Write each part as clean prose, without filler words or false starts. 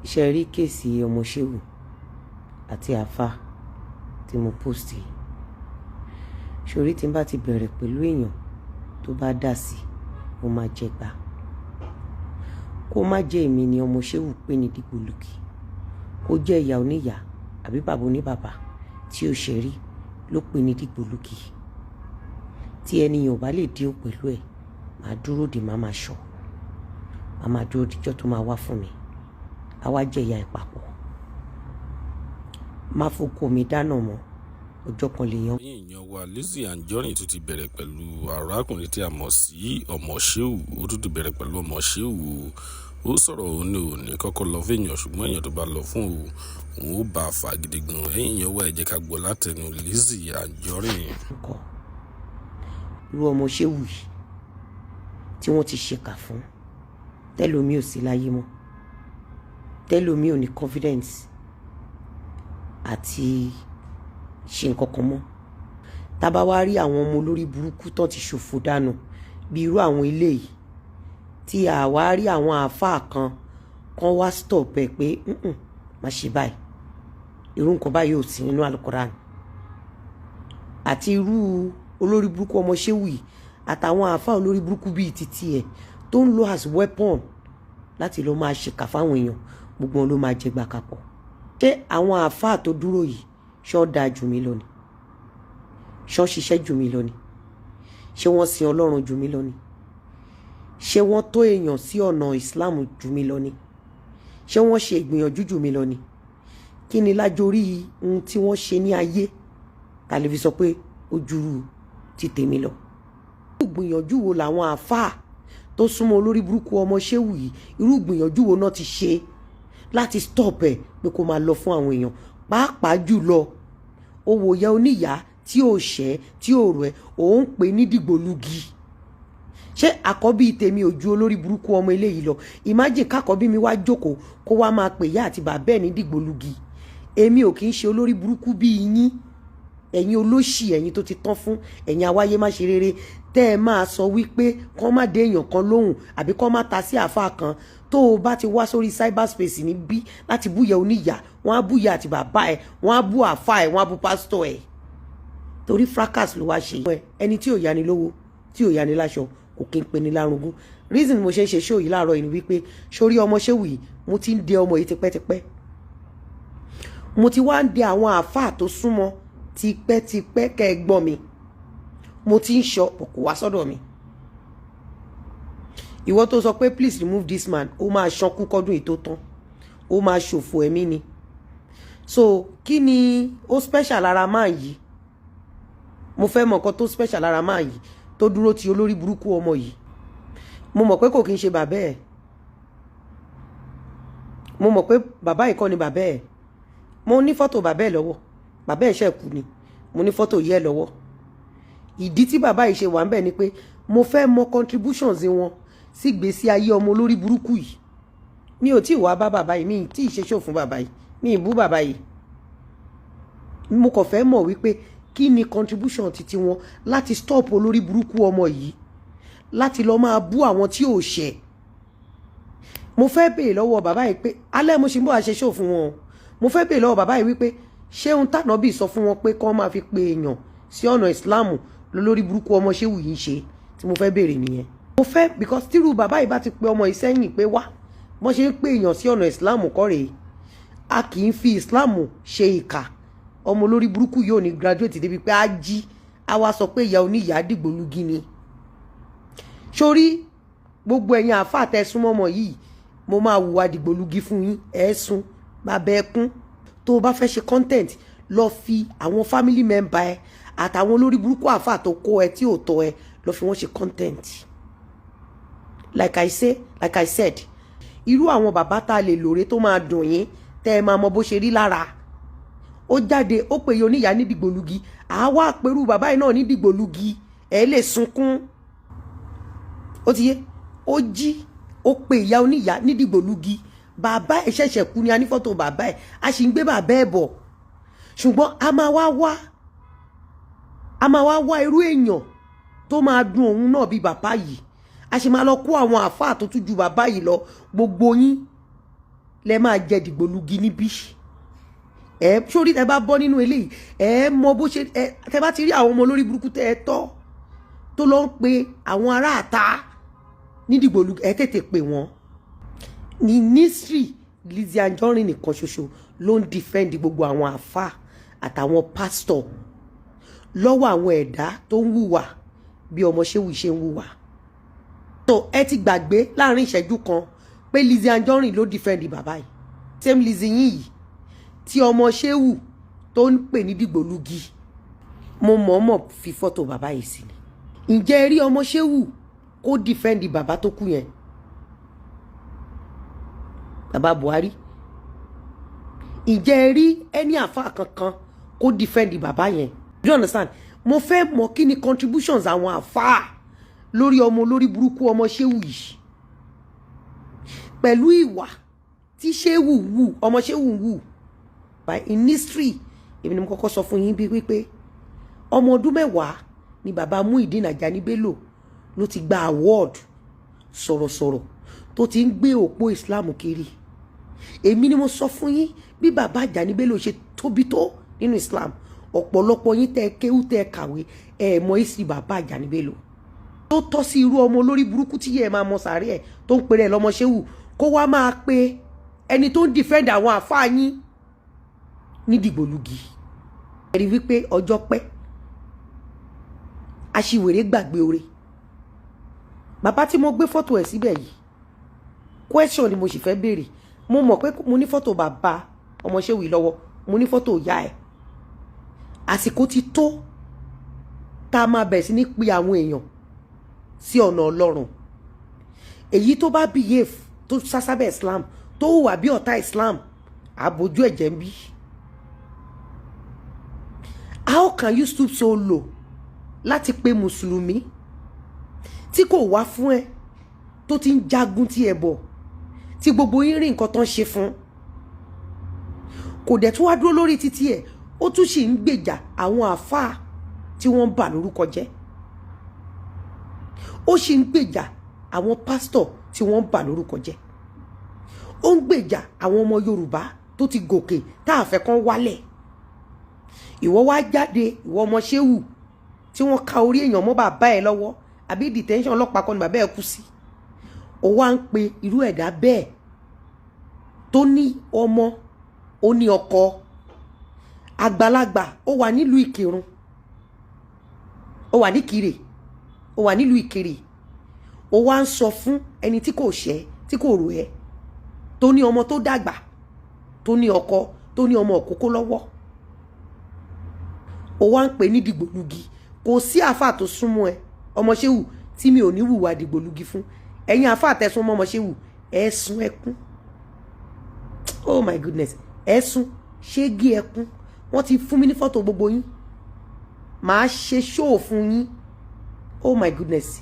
Ṣe rí case ọmọ Ṣéwù àti àáfà tí mo post yìí? Ṣorí tí n bá ti bẹ̀rẹ̀ pẹ̀lú èèyàn tó bá dà sí, mo máa jẹ gbà. Kó má jẹ́ èmi ni ọmọ Ṣéwù pé ní dìgbòlùkì, kó jẹ́ ìyá oníyàá àbí bàbá oníbàbà tí ò ṣe rí ló pè ní dìgbòlùkì. Tí ẹni yẹn ò bá lè deal pẹ̀lú ẹ̀, màá dúró dè, má máa ṣọ́, màá máa dúró díjọ́ tó máa wá fún mi, á wá jẹ ìyá ẹ̀ papọ̀. Má fokò mi dáná mọ́, ọjọ́ kan lè yan. Ẹ̀yin èèyàn wa, Lizzy Anjorin tún ti bẹ̀rẹ̀ pẹ̀lú arákùnrin tí a mọ̀ sí Ọmọ Ṣéwù. Ó tún ti bẹ̀rẹ̀ pẹ̀lú Ọmọ Ṣéwù. Ó sọ̀rọ̀, òun ní òní kọ́kọ́ lọ fún èèyàn, ṣùgbọ́n èèyàn tó bá lọ fún òun, òun ó bá a fà gidi gan. Ẹ̀yin èèyàn wa, ẹ jẹ́ ká gbọ́ látẹnu Lizzy Anjorin. Nǹkan irú ọmọ Ṣéwù yìí tí wọ́n ti ṣèkà fún, tẹ́lómi ò sí láyé mọ́, tẹ́lómi ò ní confidence àti ṣe nǹkan kan mọ́. Tá bá wá rí àwọn ọmọ olórí burúkú tó ti ṣòfò dànù bí irú àwọn eléyìí, tí a wá rí àwọn àáfàá kan kan wá stop ẹ pé, "Má ṣe báyìí, irú nǹkan báyìí ò sí nínú Alukoran," àti irú olórí burúkú ọmọ Ṣéwù yìí àtàwọn àáfàá olórí burúkú bíi titi ẹ̀ tó ń lo as weapon láti lọ máa ṣèkà fáwọn èèyàn, gbogbo wọn ló máa jẹ gbà kapọ̀. Ṣé àwọn àáfàá tó dúró yìí, ṣọ́ dáa jù mí lọ ni? Ṣọ́ ṣiṣẹ́ jù mí lọ ni? Ṣé wọ́n sin Ọlọ́run jù mí lọ ni? Ṣé wọ́n tó èèyàn sí ọ̀nà Islam jù mí lọ ni? Ṣé wọ́n ṣe ìgbìyànjú jù mí lọ ni? Kí ni lájorí ohun tí wọ́n ṣe ní ayé ta lè fi sọ pé ó júrú ti tèmi lọ? Irú ìgbìyànjú wo làwọn àáfàá tó súnmọ́ olórí burúkú ọmọ Ṣéwù yìí, irú ìgbìyànjú wo náà ti ṣe láti stop ẹ̀ pé kó máa lọ fún àwọn èèyàn, pàápàá jùlọ owó ìyá oníyàá tí ò ṣẹ́, tí ò rẹ̀, òun pè ní dìgbòlugi? Ṣé àkọ́bí tèmi ò ju olórí burúkú ọmọ eléyìí lọ? Imagine kákọ́bí mi wá jókòó, kó wá máa pè ìyá àti bàbá ẹ̀ ní dìgbòlugi. Èmi ò kì í ṣe olórí burúkú bíi yín, ẹ̀yin olóṣì, ẹ̀yin tó ti tán fún, ẹ̀yin awáyé má ṣe rere, tẹ́ ẹ máa sọ wípé kán má dé èèyàn kan lóhùn àbí kán má ta sí àáfàá kan. Tó o bá ti wá sórí cyberspace níbí láti búyẹ oníyà, wọ́n á búyẹ àti bàbá ẹ̀, wọ́n á bú àáfàá ẹ̀, wọ́n á bú pásítọ̀ ẹ̀, torí fracas ló wá ṣe. Ẹni tí ò yáni lówó, tí ò yáni láṣọ, kò kí ń pe ní lárugún. Reason mo ṣe ń ṣe show yìí láàárọ̀ yìí ni wípé, sórí ọmọ Ṣéwù yìí, mo ti ń de ọmọ yìí tipẹ́tipẹ́. Mo ti wá ń de àwọn àáfàá tó súnmọ́ tipẹ́tipẹ́. Kẹ́ ẹ gbọ́ mi, mo ti ń sọ, kò wá sọ́dọ̀ mi. Ìwọ tó sọ pé, "Please remove this man," ó máa ṣankú kọ́dún yìí tó tán, ó máa ṣòfò ẹ̀mí ni. So kí ni ó special lára máa yìí? Mo fẹ́ mọ̀ nǹkan tó special lára máa yìí tó dúró ti olórí burúkú ọmọ yìí. Mo mọ̀ pé kò kí ń ṣe bàbá ẹ̀. Mo mọ̀ pé bàbá yìí kọ́ ni bàbá ẹ̀. Mo ní fọ́tò bàbá ẹ̀ lọ́wọ́. Bàbá ẹ̀ ṣẹ̀ kú ni. Mo ní fọ́tò yẹ́ ẹ̀ lọ́wọ́. Ìdí tí bàbá yìí ṣe wà ń bẹ̀ ni pé mo fẹ́ mọ contributions wọn sí ìgbésí ayé ọmọ olórí burúkú yìí. Mi ò tí ì wá bá bàbá yìí, mi ì tí ì ṣe show fún bàbá yìí, mi ì bú bàbá yìí. Mo kàn fẹ́ mọ̀ wípé kí ni contribution titi wọn láti stop olórí burúkú ọmọ yìí láti lọ máa bú àwọn tí ò ṣẹ̀. Mo fẹ́ béèrè lọ́wọ́ bàbá yìí pé alẹ́ mo ṣe ń bọ̀ àṣẹ show fún wọn. Mo fẹ́ béèrè lọ́wọ́ bàbá yìí wípé ṣé ohun tànàbí sọ fún wọn pé kán máa fi pe èèyàn sí ọ̀nà ìsìláàmù lólórí burúkú ọmọ Ṣéwù yìí ń ṣe? Tí mo fẹ́ béèrè nìyẹn. Mo fẹ́, because tírú bàbá yìí bá ti pe ọmọ yìí sẹ́yìn pé wá, wọ́n ṣe ń pè èèyàn sí ọ̀nà ìsìláàmù kọ́ rèé, a kì í fi ìsìláàmù ṣe ìkà, ọmọ olórí burúkú yóò ní graduate débi pé á jí, á wá sọ pé ìyá oníyàá dìgbòlugi ni. Sórí gbogbo ẹ̀yin àáfàá tẹ́ súnmọ́ ọmọ yìí, mo máa hùwà dìgbòlugi fún yín. Ẹ̀ sún bàbá ẹkún. Tó o bá fẹ́ ṣe content, lọ fi àwọn family member ẹ àtàwọn olórí burúkú àáfàá tó kó ẹ tí ò tọ́ ẹ, lọ fi wọ́n ṣe content. Like I say, like I said, irú àwọn bàbá tá a lè lòrè tó máa dùn yín, tẹ́ ẹ máa mọ bó ṣe rí lára. Ó jáde, ó pè yín oníyàá ní dìgbòlugi, àwa àpérú bàbá yìí náà ní dìgbòlugi, ẹ lè sunkún. Ó ti yé. Ó jí, ó pe ìyá oníyàá ní dìgbòlugi. Bàbá ẹ̀ ṣẹ̀ṣẹ̀ kú ni. A ní fọ́tò bàbá ẹ̀, a sì ń gbé bàbá ẹ̀ bọ̀, ṣùgbọ́n a máa wá irú èèyàn tó máa dùn òun náà bí bàbá yìí. A sì máa lọ kó àwọn àáfàá tó tún ju bàbá yìí lọ. Gbogbo yín Lẹ máa jẹ dìgbòlugi níbí. Ẹ sórí, ẹ bá bọ́ nínú eléyìí, ẹ mọ bó ṣe ẹ tẹ bá ti rí àwọn ọmọ olórí burúkú tẹ ẹ tọ́ tó lọ ń pe àwọn aráàta ní dìgbòlugi, ẹ tètè pè wọ́n ní ministry. Lizzy Anjorin nìkan ṣoṣo ló ń defend gbogbo àwọn àáfàá àtàwọn pásítọ̀ lọ́wọ́ àwọn ẹ̀dá tó ń hùwà bí ọmọ ṣéwù ṣe ń hùwà. Tó ẹ ti gbàgbé láàrin ìṣẹ́jú kan pé Lizzy Anjorin ló defend bàbá yìí, same Lizzy yín yìí tí ọmọ ṣéwù tó ń pè ní dìgbòlugi. Mo mọ̀ọ́mọ̀ fi fọ́tò bàbá yìí sí ni. Ǹjẹ́ ẹ rí ọmọ ṣéwù kó defend bàbá tó kú yẹn, bàbá Buhari? Ǹjẹ́ ẹ rí ẹni àfa kankan kó defend bàbá yẹn? Do you understand? Mo fẹ́ mọ̀ kí ni contributions àwọn àfáà lórí ọmọ olórí burúkú ọmọ ṣéwù yìí, pẹ̀lú ìwà tí ṣéwù wù, ọmọ ṣéwù wù. By in history, èmi ni mo kọ́kọ́ sọ fún yín bí wípé ọmọ ọdún 10 ni bàbá Muyideen Ajani Bello ló ti gba award sọ̀rọ̀sọ̀rọ̀ tó ti ń gbé òpó Islam kiri. Èmi ni mo sọ fún yín bí bàbá Ajani Bello ṣe tóbi tó nínú Islam. Ọ̀pọ̀lọpọ̀ yín tẹ́ kéwú, tẹ́ kàwé, ẹ mọ̀ ìsì bàbá Ajani Bello tó tọ́ sí irú ọmọ olórí burúkú tí yẹ máa mọ sàárẹ̀ ẹ̀ tó ń pèrè ẹ̀ lọ́mọ ṣéwù, kó wá máa pe ẹni tó ń defend àwọn àfáà yín ní dìgbòlugi. Ẹ rí wípé ọjọ́ pẹ́, aṣiwèrè gbàgbé oore. Bàbá tí mo gbé fọ́tò ẹ̀ síbẹ̀ yìí, question ni mo sì fẹ́ béèrè. Mo mọ̀ pé mo ní fọ́tò bàbá ọmọ ṣéwù yìí lọ́wọ́, mo ní fọ́tò ìyá ẹ̀. Àsìkò ti tó tá a máa bẹ̀rẹ̀ sí ní pe àwọn èèyàn sí ọ̀nà Ọlọ́run. Èyí tó bá behave, tó sásábẹ̀ Islam, tó hùwà bí ọ̀tá Islam, àbójú ẹ̀jẹ̀ ń bí. How can you stoop so low láti pe mùsùlùmí tí kò wá fún ẹ, tó ti ń jagun tí ẹ bọ̀, tí gbogbo yín rí nǹkan tó ń ṣe fún, kò dẹ̀ tún wá dúró lórí títí ẹ̀, ó tún sì ń gbèjà àwọn àáfàá tí wọ́n ń bà lórúkọ jẹ́, ó sì ń gbèjà àwọn pásítọ̀ tí wọ́n ń bà lórúkọ jẹ́, ó ń gbèjà àwọn ọmọ Yorùbá tó ti gòkè tá a fẹ́ kán wálẹ̀? Ìwọ wá jáde, ìwọ ọmọ ṣéwù tí wọ́n ka orí èèyàn mọ́ bàbá ẹ lọ́wọ́, àbí detention ọlọ́pàá kọ́ ni bàbá ẹ kú sí, ó wá ń pe irú ẹ̀dá bẹ́ẹ̀ tó ní ọmọ, ó ní ọkọ àgbàlagbà, ó wà nílùú Ìkìrun, ó wà níkirè, ó wà nílùú Ìkirè, ó wá ń sọ fún ẹni tí kò ṣẹ́, tí kò rò ẹ́, tó ní ọmọ tó dàgbà, tó ní ọkọ, tó ní ọmọ òkókó lọ́wọ́, ó wá ń pè ní dìgbòlugi. Kò sí àáfà tó súnmọ́ ẹ, ọmọ ṣéwù, tí mi ò ní hùwà dìgbòlugi fún. Ẹ̀yin àáfà tẹ̀sùn mọ́ ọmọ ṣéwù, ẹ sun ẹkún. Oh my goodness, ẹ sun ṣégi ẹkún. Wọ́n ti fún mi ní fọ́tò gbogbo yín, màá ṣe ṣóò fún yín. Oh my goodness,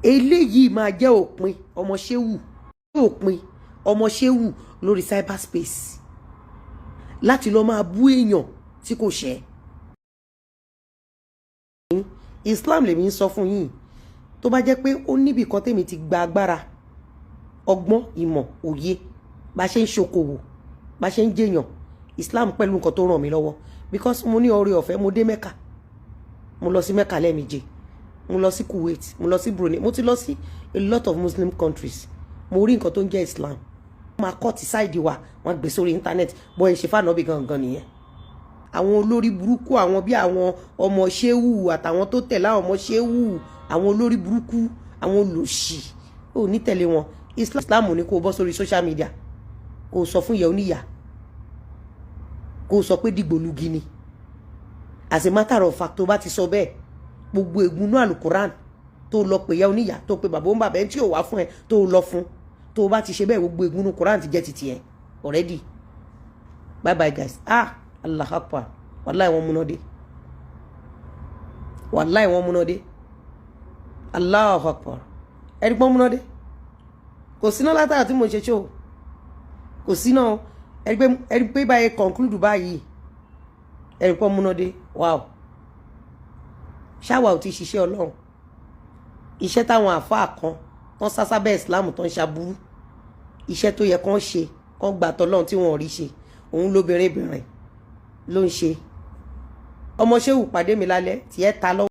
eléyìí máa jẹ́ òpin ọmọ ṣéwù, òpin ọmọ ṣéwù lórí cyberspace láti lọ máa bú èèyàn tí kò ṣẹ̀. Islam lèmi ń sọ fún yín. Tó bá jẹ́ pé ó níbì kan tèmi ti gba agbára, ọgbọ́n, ìmọ̀, òye, bá ṣe ń ṣokòwò, bá ṣe ń jèèyàn, Islam pẹ̀lú nǹkan tó ràn mí lọ́wọ́, because mo ní oore ọ̀fẹ́, mo dé Mẹ́kà, mo lọ sí Mẹ́kà lẹ́ẹ̀méje, mo lọ sí Kuwait, mo lọ sí Brunei, mo ti lọ sí a lot of Muslim countries. Mo rí nǹkan tó ń jẹ́ Islam. Wọ́n máa kọ́ ti side wa, wọ́n gbé sórí internet bọ́ ẹ ṣe fànàbí gangan nìyẹn. Àwọn olórí burúkú, àwọn bí àwọn ọmọ ṣéwù àtàwọn tó tẹ̀lé àwọn ọmọ ṣéwù, àwọn olórí burúkú, àwọn olòṣì, ò ní tẹ̀lé wọn. Islam ní kó o bọ́ sórí social media, kó o sọ fún ìyá oníyà, kó o sọ pé dìgbòlugi ni. As a matter of fact, tó bá ti sọ bẹ́ẹ̀, gbogbo ègún inú àlùkùrán tó lọ pè ìyá oníyà, tó pe bàbá òun, bàbá ẹni tí ò wá fún ẹ, tó lọ fún, tó o bá ti ṣe bẹ́ẹ̀, gbogbo ègún inú Quran ti jẹ́ titi ẹ already. Bye bye guys. Ah, Allah akbar! Wàláì, wọ́n múná dé. Wàláì, wọ́n múná dé. Allah akbar! Ẹni pọ́n múná dé. Kò síná látara tí mo ṣe ṣó, kò síná. Ẹni pé báyìí conclude báyìí, ẹni pọ́n múná dé. Wow, ṣáwa ò ti ṣiṣẹ́ Ọlọ́run, iṣẹ́ táwọn àáfàá kan tán sásábẹ́ Islam tán ṣaburú, iṣẹ́ tó yẹ kán ṣe. Kán gbà tọ́lọ́run tí wọ́n rí ṣe, òun lóbìnrin bìnrin ló ń ṣe. Ọmọ Ṣéwù, pàdé mi lálẹ́, tiẹ̀ ta lọ́wọ́.